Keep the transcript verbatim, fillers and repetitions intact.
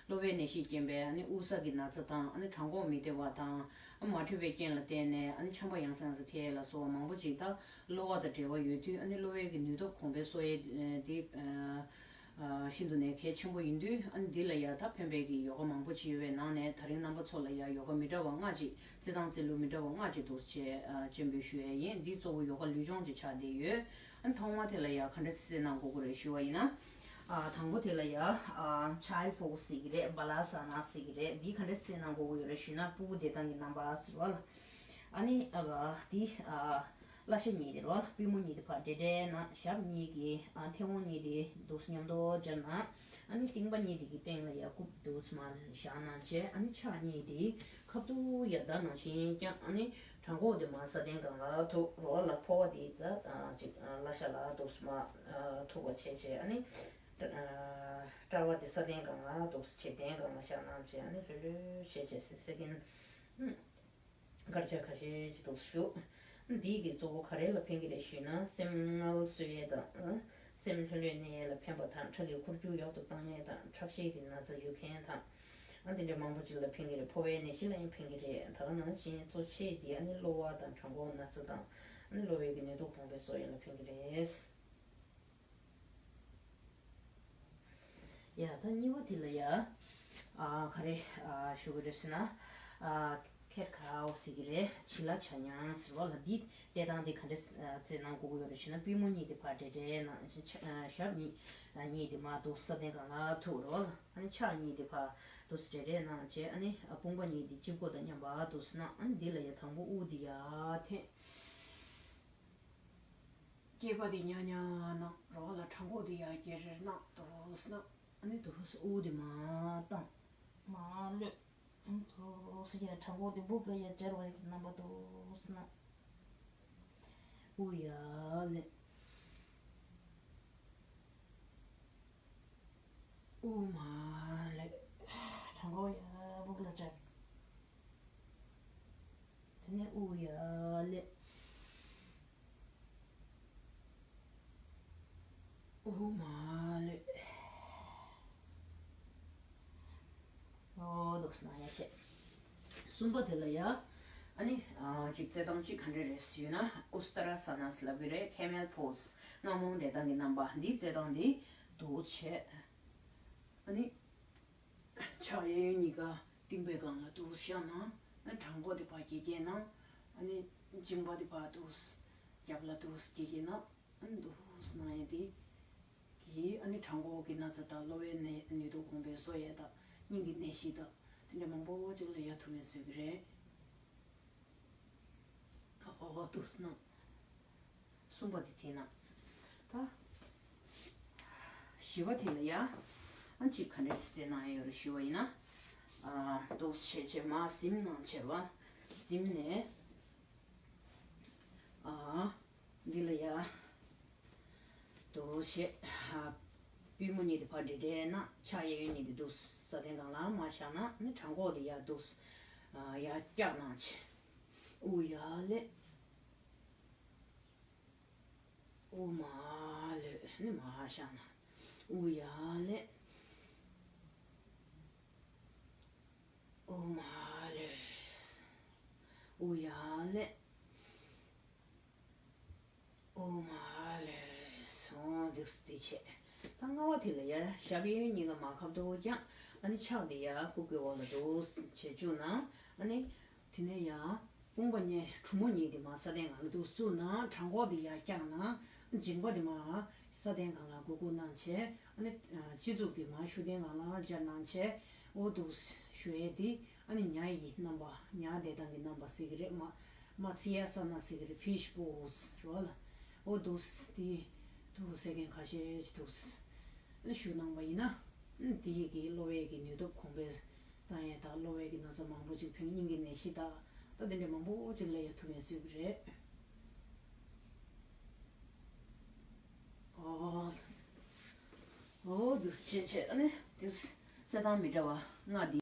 གློ་བའི་ནད་གཞིས་རྐྱེན་པས་ཨ་ནི་དབུགས་བསགས་ཀྱི་ན་ཚ་དང་ཨ་ནི་བྲང་ཁོག་མི་བདེ་བ་དང་། ཨ་མ་འཕྲོད་པའི་རྐྱེན་ལ་བརྟེན་ནས་ཨ་ནི་ཆམ་པ་ཡང་སེ་ཡང་སེ་ཐེབས་ལ་སོགས་པ་མང་པོ་ཅིག་ད་གློ་བ་དང་འབྲེལ་བ་ཡོད་དུས། ཨ་ནི་གློ་བའི་གི་ནུས་སྟོབས་གོང་འཕེལ་གསོ་ཡས་འདི་ཤིན་ཏུ་ནས་གལ་ཆེན་པོ་ཡིན་དུས། ཨ་ནི་འདི་ལ་ཡ་ད་ཕན་པའི་གི་ཡོ་ག་མང་པོ་ཅིག་ཡོད་པའི་ནང་ནས། ད་རིང་རྣམ་པ་ཚོ་ལ་ཡ་ཡོ་ག་མི་འདྲ་བ་ལྔ་ཅིག་རྩེད་ཐང་རྩེ་ལུགས་མི་འདྲ་བ་ལྔ་ཅིག་འདུག་ཅེས་སྤྱན་འབུལ་ཞུ་ཡས་ཡིན། འདི་གཙོ་བོ་ཡོ་ག་ལུས་སྦྱོང་ཅིག་ཆགས་བསྡད་ཡོད། ཨ་ནི་ཐོག་མ་དེ་ལ་ཡ་ག་འདྲ་རྩེད་གནང་དགོས་ཀྱི་རེད་ཞུ་བ་ཡིན་ན། ཨ་དང་པོ་དེ་ལ་ཡ་ཨ་Child Pose ཟེར་གྱི་རེད། Balasana ཟེར་གྱི་རེད། འདི་ག་འདྲ་རྩེད་གནང་དགོས་ཀྱི་ཡོད་རེད་ཞུས་ན། སྤུ་གུ་བསྡད་སྟངས་ཀྱི་རྣམ་པ་ཟེར་བ་ལ། ཨ་ནི་ཨ་འདི་ཨ་བརླ་ཤ་གཉིས་དེ་རེད་བ། པུས་མོ་གཉིས་དེ་ཕར་འབྲེལ་འབྲེལ་ན། ཞབས་གཉིས་ཀྱི་ཨ་མཐེ་བོང་གཉིས་དེ་འདུག་མཉམ་དུ་སྦྱར་ན། ཨ་ནི་རྟིང་པ་གཉིས་དེ་གི་སྟེང་ལ་ཡ་རྐུབ་འདུག་མར་བཞག་གནང་བྱས། ཨ་ནི་ཕྱག་གཉིས་དེ་ཁ་ཐུག་ཡར་ལྟ་ནང་བཞིན་བརྐྱངས། ཨ་ནི་བྲང་ཁོག་དེ་མར་ས་སྟེང་སྒང་ལ་ཐུག་རོགས་ལ། ཕོ་བ་དེ་ད་ཨ་ཅིག་ཨ་བརླ་ཤ་ལ་འདུག་མར་ཨ་ཐུག་པ་བྱས་བྱས། ཨ་ནི་ཨ་དཔྲལ་བ་དེ་ས་སྟེང་སྒང་ལ་འདུག་ཆེ་སྟེང་སྒང་ལ་བཞག་གནང་བྱས། ཨ་ནི་ལྷོད་ལྷོད་བྱས་བྱས་སེ་སེ་གིན་ཨུམ། དཀར་ཆ་ཁ་ཤས་ཅིག་འདུག་བཞུགས། འདི་གི་གཙོ་བོ་ག་རེ་ལ་ཕན་གྱི་རེད་ཞུས་ན། སེམས་ངལ་གསོ་ཡས་དང་། སེམས་ལྷོད་ལྷོད་གནས་ཡས་ལ་ཕན་པ་དང་། ཁྲག་གི་འཁོར་རྒྱུག་ཡག་ཏུ་བཏང་ཡས་དང་། ཁྲག་ཤེད་ཀྱི་ན་ཚ་ཡོད་མཁན་དང་། ཨ་དེ་འདྲ་མང་པོ་ཅིག་ལ་ཕན་གྱི་རེད། ཕོ་བའི་ནད་གཞི་ལ་ཡང་ཕན་གྱི་རེད། ད་ག་ནང་བཞིན་གཙོ་ཆེ་འདི་ཨ་ནི་གློ་བ་དང་བྲང་ཁོག་ན་ཚ་དང་། ཨ་ནི་གློ་བའི་གི་ནུས་སྟོབས་གོང་འཕེལ་གསོ་ཡས་ལ་ཕན་གྱི་རེད། ཡ་ད་གཉིས་པ་དེ་ལ་ཡ། ཨ་ག་རེ་ཨ་ཞུ་གི་རེད་ཟེར་ན། ཨ་cat cow ཟེར་གི་རེད། བྱི་ལ་བྱ་ཉང་ཟེར་བ་ལ། འདི་བལྟས་སྟངས་དེ་ག་འདྲ་རྩེད་གནང་དགོས་ཀྱི་ཡོད་རེད་ཞུ་ན། པུས་མོ་གཉིས་དེ་ཕར་འབྲེལ་འབྲེལ་གནང་། ཞབས་གཉིས་གཉིས་དེ་མར་འདུག་ས་སྟེང་སྒང་ལ་ཐུག་རེད་བ་ལ། ཨ་ནི་ཕྱག་གཉིས་དེ་ཕར་འདུག་སེ་འབྲེལ་འབྲེལ་གནང་བྱས། ཨ་ནི་དཔུང་པ་གཉིས་དེ་དཔྱི་མགོ་དང་མཉམ་པར་འདུག་སེ་གནང་། ཨ་ནི་འདི་ལ་ཡ་དང་པོ་དབུགས་དེ་ཡར་འཐེན། སྐེད་པ་དེ་ཉག་ཉག་གནང་རོགས་ལ། བྲང་ཁོག་དེ་ཡར་རྒྱས་རེར་གནང་། འདུག་སེ་གནང་། ཨ་ནི་འདུག་སེ་དབུགས་དེ་མར་བཏང་། མར་གློད། ཨ་ནི་འདུག་སེ་ཡར་བྲང་ཁོག་དེ་སྦུབ་ལ་ཡར་སྦྱར་བ་ཡི་རྣམ་པ། འདུག་སེ་གནང་། དབུགས་ཡར་ལེན། དབུགས་མར་གློད། བྲང་ཁོག་ཡར་སྦུབ་ལ་སྦྱར། དེ་ནས་དབུགས་ཡར་ལེན། དབུགས་མར་གློད། ཨོ་འདུག་སེ་གནང་ཡ་བྱས། གསུམ་པ་དེ་ལ་ཡ། ཨ་ནི་ཨ་ཅིག་རྩེད་སྟངས་ཅིག་ག་འདྲ་རེད་ཟེར་ན། Uttanasana ཟེར་ལབ་ཀྱི་རེད། Camel Pose སྣང་མོ་བསྡད་སྟངས་ཀྱི་རྣམ་པ། འདིའི་རྩེད་སྟངས་འདི་འདུག་བྱས། ཨ་ནི་ཕྱག་གཡས་གཡོན་གཉིས་ཀ་རྟིང་པའི་སྒང་ལ་འདུག་བཞག་ན། ཨ་བྲང་ཁོག་དེ་ཕར་རྒྱས་རྒྱས་གནང་། ཨ་ནི་མཇིང་པ་དེ་ཕར་འདུག་རྒྱབ་ལ་འདུག་རྒྱས་རྒྱས་གནང་། ཨ་ནི་འདུག་གནང་ཡས་དེ་གིས་ཨ་ནི་བྲང་ཁོག་གི་ན་ཚ་དང་གློ་བའི་ནད་ནུས་སྟོབས་གོང་འཕེལ་གསོ་ཡས་དང་། སྙིང་གི་ནད་གཞི་དང་དེ་འདྲ་མང་པོ་ཅིག་ལ་ཡ་ཐུགས་ཕན་གསོས་ཀྱི་རེད། ཨོ་འདུག་སེ་གནང་། གསུམ་པ་དེ་དེ་ན། ད་བཞི་པ་དེ་ལ་ཡ། ཨ་ཅིག་ག་འདྲ་སེ་རྩེད་གནང་ཡ་ཡོད་རེད་ཞུ་བ་ཡིན་ན། ཨ་འདུག་སེ་བྱས་བྱས་མར་གཟིམ་གནང་བྱས་པ། གཟིམ་ནས་ཨ་འདི་ལ་ཡ། འདུག་སེ་བྱས། ཨ་པུས་མོ་གཉིས་དེ་ཕར་འབྲེལ་འབྲེལ་གནང་། ཕྱག་གཡས་གཡོན་གཉིས་དེ་འདུག་ས་སྟེང་སྒང་ལ་མར་བཞག་ན། ཨ་ནི་བྲང་ཁོག་དེ་ཡར་འདུག་སེ་ཨ་ཡར་བཀྱག་གནང་བྱས། དབུགས་ཡར་ལེན། དབུགས་མར་གློད། ཨ་ནི་མར་བཞག་ན། དབུགས་ཡར་ལེན། དབུགས་མར་གློད། དབུགས་ཡར་ལེན། དབུགས་མར་གློད། སོང་། འདུག་སེ་དེ་བྱས། ད་ལྔ་པ་དེ་ལ་ཡ། ཞབས་གཡས་གཡོན་གཉིས་ཀ་མར་ཁ་ཐུག་བརྐྱངས། ཨ་ནི་ཕྱག་དེ་ཡ་སྐུ་གི་འོག་ལ་འདུག་སེ་བྱས་བཅུག་ན། ཨ་ནི་དེ་ནས་ཡ། དཔུང་པ་གཉིས་གྲུ་མོ་གཉིས་དེ་མར་ས་སྟེང་སྒང་ལ་འདུག་སེ་བཙུགས་ན། བྲང་ཁོག་དེ་ཡར་བཀྱག་ན། མཇིང་པ་དེ་མར་ས་སྟེང་སྒང་ལ་སྒུར་སྒུར་གནང་བྱས། ཨ་ནི་ཨ་སྤྱི་གཙུག་དེ་མར་ཤུགས་ལྡན་སྒང་ལ་སྦྱར་གནང་བྱས། འོ་འདུག་སེ་ཞུ་ཡས་དེ། ཨ་ནི་ཉ་ཡི་རྣམ་པ། ཉ་བསྡད་སྟངས་ཀྱི་རྣམ་པ་ཟེར་གྱི་རེད། མ་མ་ཚི་ཡ་ས་ན་ཟེར་གྱི་རེད། Fish Pose རོ་ལ། འོ་འདུག་སེ་དེ་འདུག་སེ་ཟེར་མཁན་ཁ་ཤས་ཅིག་འདུག་སེ་ཨ་ནི་ཞུ་གནང་བ་ཡིན་ན། ཨ་ནི་དེ་ཡི་གི་གློ་བའི་གི་ནུས་སྟོབས་གོང་འཕེལ་བཏང་ཡས་དང་། གློ་བའི་གི་ན་ཚ་མང་པོ་ཅིག་ཕན། སྙིང་གི་ནད་གཞི་དང་། ད་དེ་འདྲ་མང་པོ་ཅིག་ལ་ཡ་ཐུགས་ཕན་གསོས་ཀྱི་རེད། ཨོ། ཨོ་འདུག་སེ་བྱས་བྱས། ཨ་ནི་འདུག་སེ་རྩེད་སྟངས་མི་འདྲ་བ་ལྔ་འདི།